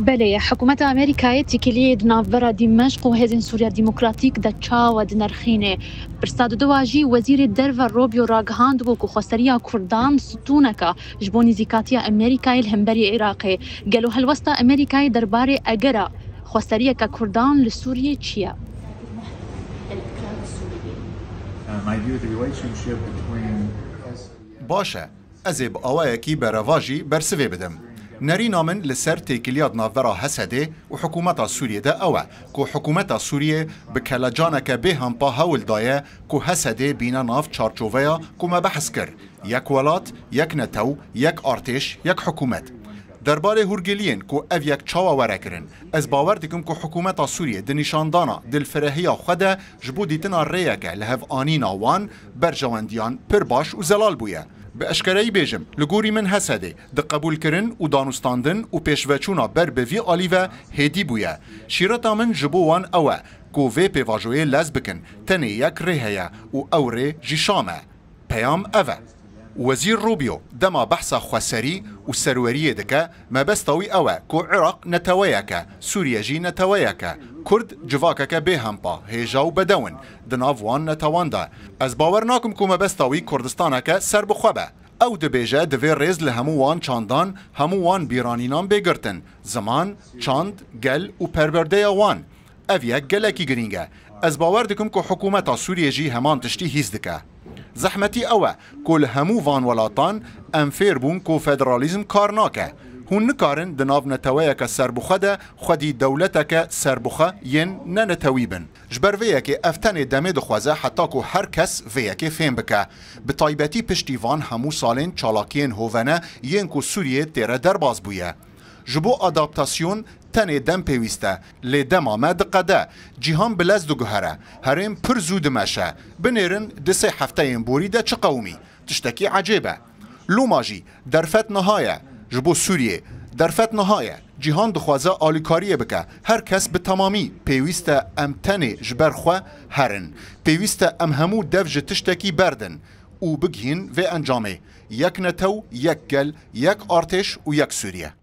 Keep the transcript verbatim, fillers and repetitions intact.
Belê, hikûmeta Amerîkayê têkiliyê di navbera Dîmeşq û Hêzên Sûriya Demokratîk de çawa dinirxîne? Pirsa diduwa jî Wezîrê Derve Rubio ragihand bû ku xweseriya Kurdan stûneka ji bo nîzîkatiya Amerîkayê li hemberî Iraqê. Gelo helwesta Amerîkayê derbarê egera xweseriyeke Kurdan li Sûriyê çi ye? Baş e, ez ê bi awayekî berevajî bersivê bidim. Nerîna min li ser têkiliya di navbera Hesedê û hikûmeta Sûriyê de ew e ku hikûmeta Sûriyê bi kelecaneke bêhempa hewl daye ku Hesedê bîne nav çarçoveya ku me behs kir, yek welat, yek netew, yek artêş, yek hikûmet. Derbarê hûrgiliyên ku ev yek çawa were kirin, ez bawer dikim ku hikûmeta Sûriyê di nîşandana dilfirehiya xwe de ji bo dîtina rêyeke lihevanîna wan berjewendiyan pir baş û zelal bûye. Bi eşkereyî bêjim, li gorî min Hesedê di qebûlkirin û danûstandin û pêşveçûna ber bi vî alî ve hêdî bûye. Şîreta min ji bo wan ew e ku vê pêvajoyê lez bikin, tenê yek rê heye û ew rê jî Şam e. Peyam ev e. Wezîr Rubio dema behsa xweserî û serweriyê dike, mebesta wî ew e ku Iraq neteweyek e, Sûriye jî neteweyek e. Kurd civakeke bêhempa, hêja û bedew in di nav wan netewan de. Ez bawer nakim ku mebesta wî Kurdistaneke serbixwe be. Ew dibêje divê rêz li hemû wan çandan, hemû wan bîranînan bê girtin, ziman, çand, gel û perwerdeya wan. Ev yek gelekî girîng e. Ez bawer dikim ku hikûmeta Sûriyê jî heman tiştî hîs dike. Zehmetî ew e ku li hemû van welatan em fêr bûn ku federalîzm kar nake. Hûn nikarin di nav neteweyeke serbixwe de xwedî dewleteke serbixwe yên ne netewî bin. Ji ber vê yekê ev tenê demê dixwaze heta ku her kes vê yekê fêm bike. Bi taybetî piştî van hemû salên çalakiyên hovene yên ku Sûriyê têre derbas bûye. Ji bo adaptasyon tenê dem pêwîst e, lê dema me diqede, cîhan bi lez diguhere, herêm pir zû dimeşe. Binêrin di sê hefteyên borî de çi qewimî? Tiştekî ecêb e. Loma jî derfet niha ye ji bo Sûriyê. Derfet niha ye. Cîhan dixwaze alîkariyê bike. Her kes bi temamî pêwîst e em tenê ji ber xwe herin. Pêwîst e em hemû dev ji tiştekî berdin û bigihîn vê encamê. Yek netew, yek gel, yek artêş û yek Sûriye.